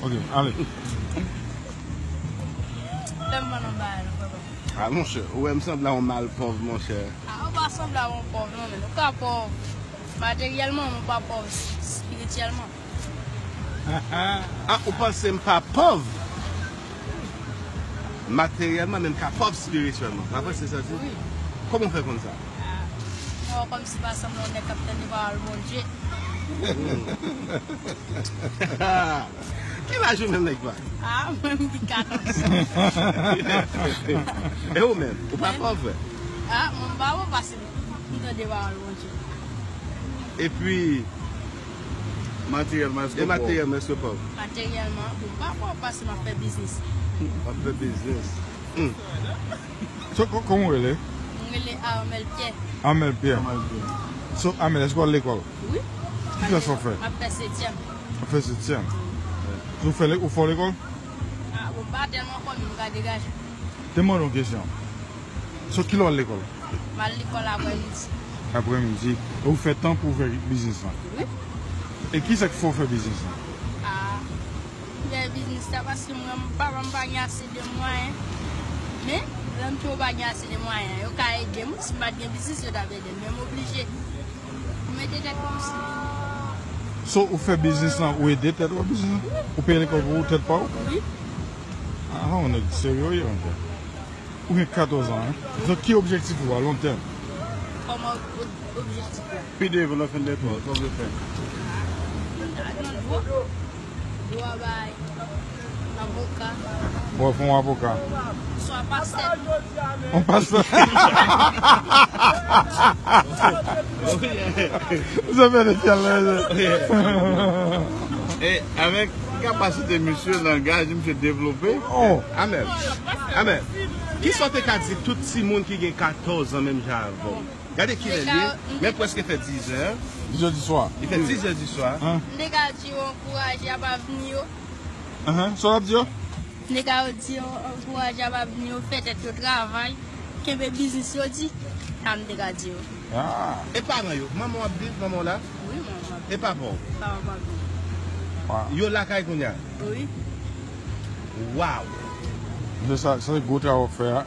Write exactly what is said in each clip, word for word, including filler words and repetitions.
Ok, ale. Fè m ban nou bagay, non, papa. Ah, monchè, ou wè m sanble a yon malpòv, monchè. Ah, ou pa sanble a yon pòv, non, men ou ka pòv. Materyèlman, men ou pa pòv espirityèlman. Ah, ou panse m pa pòv? Materyèlman, men m ka pòv espirityèlman. Pa vre, se sa w di? Wi. Kòman w fè konn sa? Ah, mwen wè kòmsi pa sanble yon nèg k ap tande pawòl Bondye. Ki laj ou menm, nèg pa? Ah, mwen m gen katòz. E ou menm? Ou pa pòv vre? Ah, mwen m pa pòv pase m tande pawòl Bondye. Epi, materyèlman, èske w pòv? E materyèlman, èske w pòv? Materyèlman, bon, m pa pòv pase m ap fè biznis. W ap fè biznis. Hmm. So, kò-, kòman w rele? M rele Armel Pierre. Armel Pierre. Armel Pierre. So, Armel, èske w al lekòl? Wi. Ki klas w ap fè? M ap fè setyèm. W ap fè setyèm. So, ou fè le-, ou fò lekòl? Ah, bon, m pa tèlman fò, men m ka degaje. Te mande yon kesyon. So, kilè w al lekòl? M al lekòl aprèmidi. Aprèmidi. E ou fè tan pou w fè biznis lan? Wi. E kisa k fè w fè biznis lan? Ah, m fè biznis la paske mwen, papa m pa gen ase de mwayen. Men, lè m di w pa gen ase de mwayen, yo ka ede m. Si m pa t gen biznis, yo t ap ede m. Men m oblije. Ou mete tèt kòmsi. So, ou fè biznis lan, ou ede tèt ou a biznis lan? Ou peye lekòl pou ou, tèt pa ou? Wi. Ah, ou nèg serye ou ye, monchè. Ou gen katòz an, hein? Donk, ki objektif ou a long tèm? Kòman ob-, objektif ou? Pi devan, nan fen de tan, sa w vle fè? Al nan dwa. Dwa bay. Avoka. Bon, fè yon avoka. Swa pastè tou. Yon pastè. Sa fè de fyèl la. E avèk kapasite misye, langaj misye devlope. Oh. Amèn. Amèn. Kisa w te ka di tout timoun ki gen katòz an menm jan avè w? Gade kilè l ye. Men prèske fè dizè. Dizè di swa. Li fè dizè di swa. Hein? M te ka di yo ankouraje a pa vini yo. Ahan, sa w ap di yo? M te ka di yo ankouraje a pa vini yo, fè tèt yo travay, kenbe biznis yo di. Sa m te ka di yo. Ah. E paran yo? Manman w ap viv, manman w la? Wi, manman w ap viv. E papa w? Papa w pa viv. Wow. Yo lakay kounye a? Wi. Wow. Se sa, se gwo travay w ap fè a.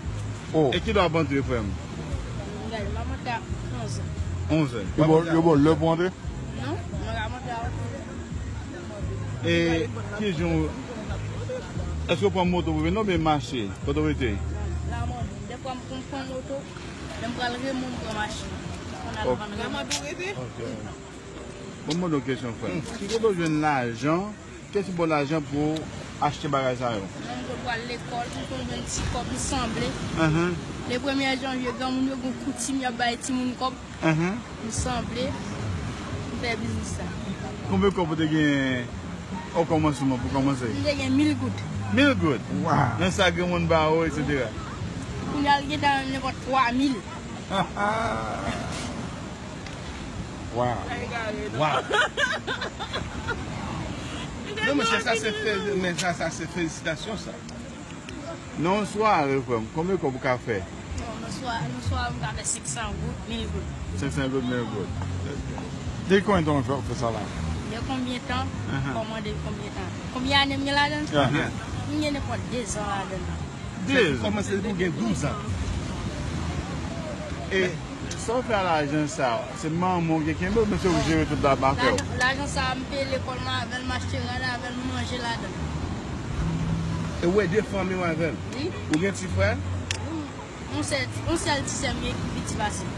Oh. E kilè w ap antre, frè m? M gade, m ap antre a onz è. Onz è. Yo ba w, yo ba w lè pou antre? Non, mwen ka monte a oto. E ki jan w, èske w pran moto pou vin oubyen mache? Kote w rete? La mwen vin. Dèfwa m konn pran moto, lè m pral Remò, m pran machin. Konn al vann Remò. Ok. Bon, mwen yon kesyon, frè. Ki kote w jwenn lajan? Ki tip de lajan pou w achte bagay sa yo? Lè m konn pral lekòl, m konn jwenn ti kòb, m sanble. Ahan. Le premye janvye, granmoun yo gen koutim, y ap bay timoun kòb. Ahan. M sanble, m fè biznis sa. Konbyen kòb ou te gen o kòmansman pou kòmanse? M te gen mil goud. Mil goud? Wow. Nan sa granmoun ba ou, etsetera. Kounye a, l gentan menm nenpòt twa mil. Wow. Wow. Non, men se sa, se fe-, men sa, sa se felisitasyon, sa. Nan yon sware, frè m, konbyen kòb ou ka fè? Bon, nan swa-, nan sware, m ka fè senk san goud, mil goud. Senk san goud, mil goud. Depi konbyen tan w fè, w fè sa la? De konbyen tan? Ahan. Kòman depi konbyen tan? Konbyen ane m gen ladan l? Ahan. M gen nenpòt de zan ladan l. De zan. Kòmanse depi w gen douz an. E sa w fè a lajan sa, se manman w ki kenbe oubyen se ou ki jere tout la pa fè w? Lajan, lajan sa, m peye lekòl mwen avè l, m achte rad avè l, m manje ladan l. E w ede fanmi w avè l? Wi. Ou gen ti frè? Wi. Yon sèl, yon sèl ti sè m gen ki pi piti pase m.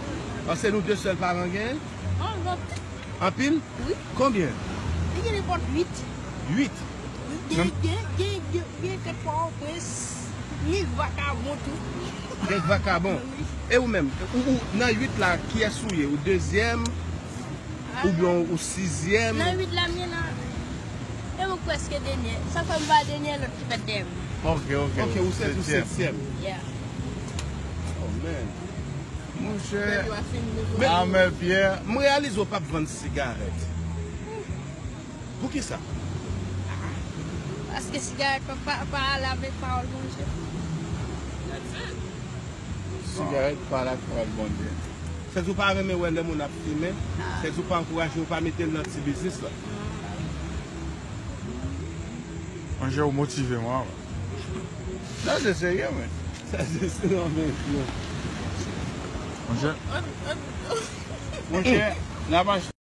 Paske nou de sèl paran genyen? Anpil. Anpil? Wi. Konbyen? Li gen nenpòt uit. Uit? Gen, gen, gen, gen, gen kèk Pòtoprens, ni vakabon tou. Kèk vakabon. Wi. E ou menm, ou, ou, nan uit la, kiyès ou ye? Ou dezyèm? Oubyen ou sizyèm? Nan uit la, m ye nan. E mwen prèske dènyè. Sa fè m pa dènyè, lòt ki fèt dèyè m. Ok, ok. Ok, ou se, ou setyèm. Yeah. Oh, man. Monchè. Men, Armel Pierre, m reyalize w p ap vann sigarèt. Poukisa? Paske sigarèt pa, pa, pa ale avèk pawòl Bondye. Sigarèt pa ale ak pawòl Bondye. Sètadi ou pa renmen wè lè moun ap fimen, sètadi ou pa ankouraje, ou pa mete l nan ti biznis la. Non. Monchè, ou motive mwen. Sa se serye, men. Sa se serye, men. Monchè, Monchè, n ap achte.